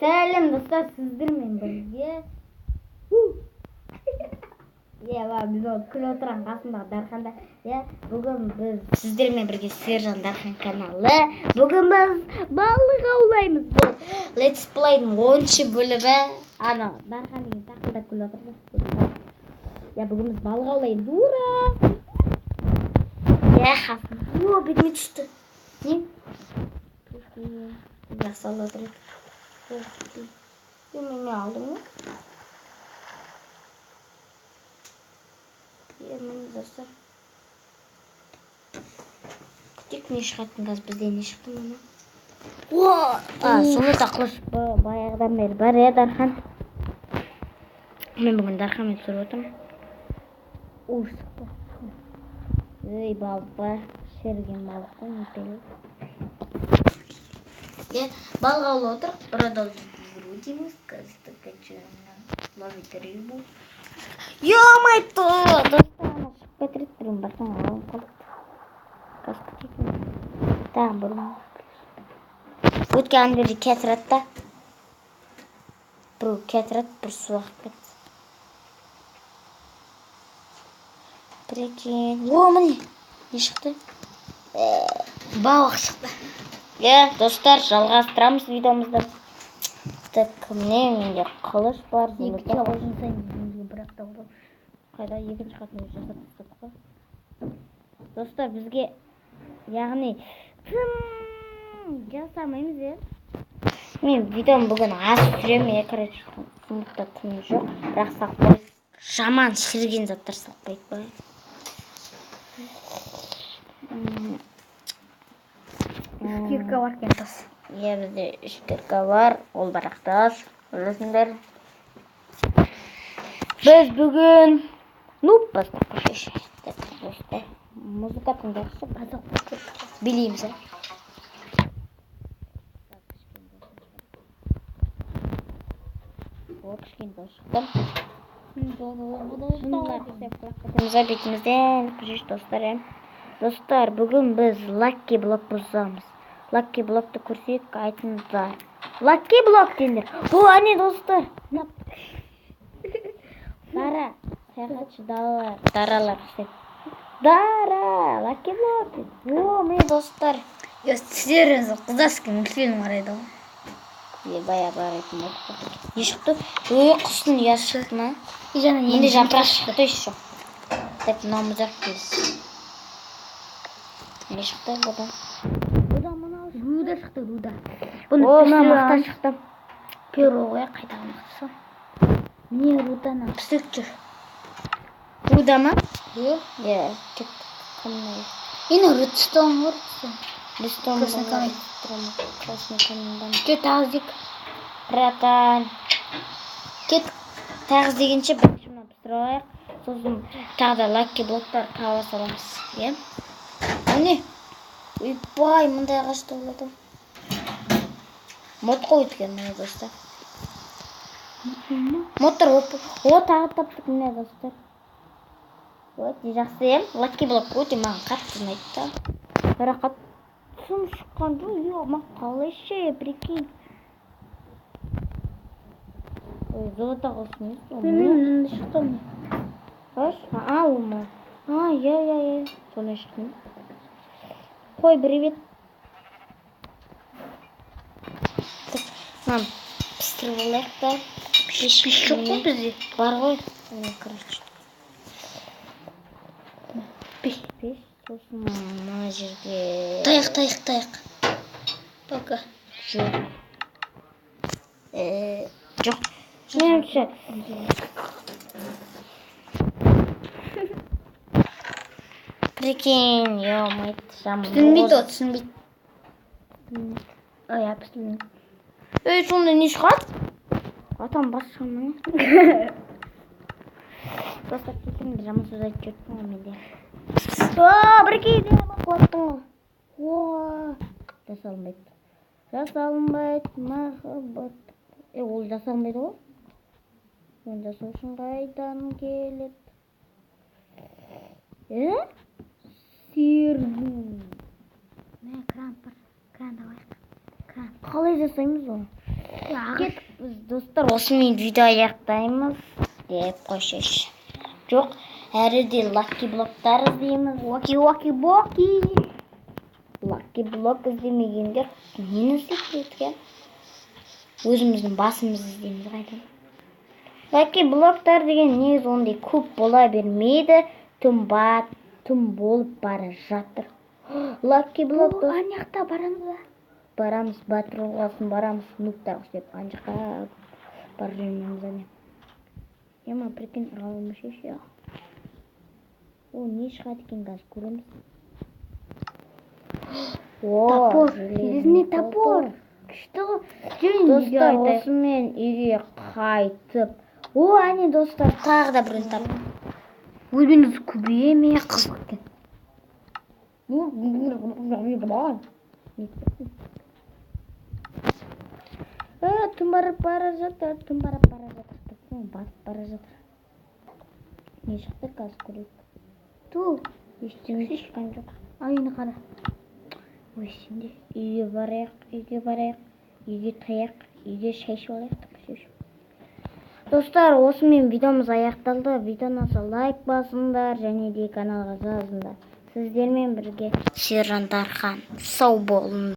Сәлем, достар, сіздермен бірге. Иә, біз ол күліп отырған қасымдағы Дарханда. Иә, бүгін біз сіздермен бірге Сержан Дархан каналы. Бүгін біз балық аулаймыз. Бұл Let's Play'дің 10-бөлімі. Ана Дархан деген тақылдап күліп отыр. Иә, бүгін біз балық аулаймыз. Ура! Иә, қасым. О, бетіме түсті. Не? Жақсы алып отыр еді. Мен алдым ғой. Иә, міне, достар. Күтейік, не шығатын қазір, бізде не шықты мына? О, а, золото қылыш баяғыдан бері бар, иә, Дархан. Мен бүгін Дарханмен түсіріп отырмын. Уш шықты. Ей, балық па? Шіріген балық қой, не білемін. Иә, балық аулап отыр. Продолжить игру дейміз. Қазір ловить рыбу. Ё-моё, достар, ана шығып кетір еді, біреуін барсаң алып қалыпты. Қазір күтейік. Тағы бір. Өткен ана жерде кетіреді да. Біреу кетіреді, бір су ағып кетті. Прикинь. О, міне. Не шықты? Балық шықты. Иә, достар, жалғастырамыз видеомызды. Так, міне, менде қылыш бар, Екі золото кило қылыш. жасаймыз өзімізге, бірақ та ол. Қайда, екінші қатын жасап тастадық қой. Достар, бізге, яғни тым жасамаймыз, иә. Мен видеоны бүгін аз түсіремін, иә, короче, сундукта тым жоқ, бірақ салып қойып, жаман шіріген заттар салып қойып па. Үш кирка бар екен, тас. Иә, бізде үш кирка бар, ол бірақ тас, білесіңдер. Біз бүгін, ну, бастап қойшы. Так, достар, музыка тыңдайықшы, билейміз, ә? О, кішкене шықты. Бетімізден күшіш, достар, иә. Достар, бүгін біз лакки блок бұзамыз. Лакки блокты көрсек, айтыңыздар. Лакки блок деңдер. О, әне, достар. Дара, саяхатшы далалар, даралар істеп. Дара, лакки блок. О, міне, достар. Я сіздер қыздарский мультфильм қарайды ғой. Е, баяғы қарайтын болдық қой. Не шықты? Ой, құстың ұясы шықты ма? И жаңа Менде жапырақ шықты еще. Так, мынау мұзақ кез. Не шықты бұдан? Бұдан мынау руда шықты, руда. О, мына мақта шықты. Перо ғой, қайдағы мақтасы? Міне, руданы пісіріп жүр. Руда ма? Иә. Иә, кеттік. Қандай? Енді редстоун ғой, редстоун. Редстоун Красный бар. камень. Красный камень. Жүр, тағы іздейік. Братан. Кеттік. Тағы іздегенше бірінші мына пісіріп алайық. Сосын тағы да лакки блоктар таба саламыз. Иә? Міне. Ойбай, мындай ағаш болады. Мод қой өйткені, міне, достар. Модтар оп. О, тағы таптық, міне, достар. Өте жақсы, иә? Лакки блок өте маған қатты ұнайды да. Рахат. Сұм шыққан жоқ, ё, ма қалайша, прикинь. Ой, золото қылыш емес. Ол Білмеймін, мынандай шықты міне. Рас? А, ол ма? А, иә, иә, иә. Сондай шықты. Қой, привет. Так, мынаны пісіріп алайық та. Пеш жоқ қой бізде. Бар ғой. Міне, короче. Пеш. Пеш. Сосын мына жерге... Таяқ, таяқ, таяқ. Пока. Жоқ. Жоқ. Меніңше. Прикинь, ё-моё, жаман. Түсінбейді ол, түсінбейді. Ой, түсінбейді. Ей, сонда не шығады? Атам бас шыға ма, не? Достар, кешіріңдер, жаман сөз айтып жібердім ғой менде. О, прикинь, құлаттың ғой. О, жасалынбайды. Жасалынбайды, махаббат. Е, ол жасалынбайды ғой. Оны жасау үшін қайдан келеді? Е? Сербу. Мә, кран бар. Кран алайық. Кран. Қалай жасаймыз оны? Кеттік біз, достар, осымен видео аяқтаймыз деп қойсайшы. Жоқ, әрі де лаки блоктар іздейміз. Лаки, лаки, блоки. Лаки блок іздемегендер нені іздеп келеді екен? Өзіміздің басымызды іздейміз қайдан. Лаки блоктар деген негізі ондай көп бола бермейді. Түн бат, түн болып бара жатыр. Лаки блок. Ана жақта барамыз ба? Барамыз, батыр болғасын барамыз, нубтар істеп ана жаққа барып жүрмейміз әне. Ема, прикинь, ұралымыз ше. О, не шығады екен, қазір көреміз. О, Топор. Железный Железный топор. Күшті ғой. Жүрін. Достар, осымен үйге қайтып. О, әне, достар, тағы да біреуін таптым. Өзін өзі көбейе ме, қызық екен. Түн барып бара жатыр, түн барып бара жатыр. Түн батып бара жатыр. Не шықты, қазір көрейік. Ту. Ештеңе шыққан жоқ. Айны қара. Ой, сенде. Үйге барайық, үйге барайық, үйге таяқ, үйге шай ішіп алайық деп шай ішіп. Достар, осымен видеомыз аяқталды. Видео ұнаса, лайк басыңдар және де каналға жазыңдар. Сіздермен бірге Сержан Дархан. Сау болыңдар.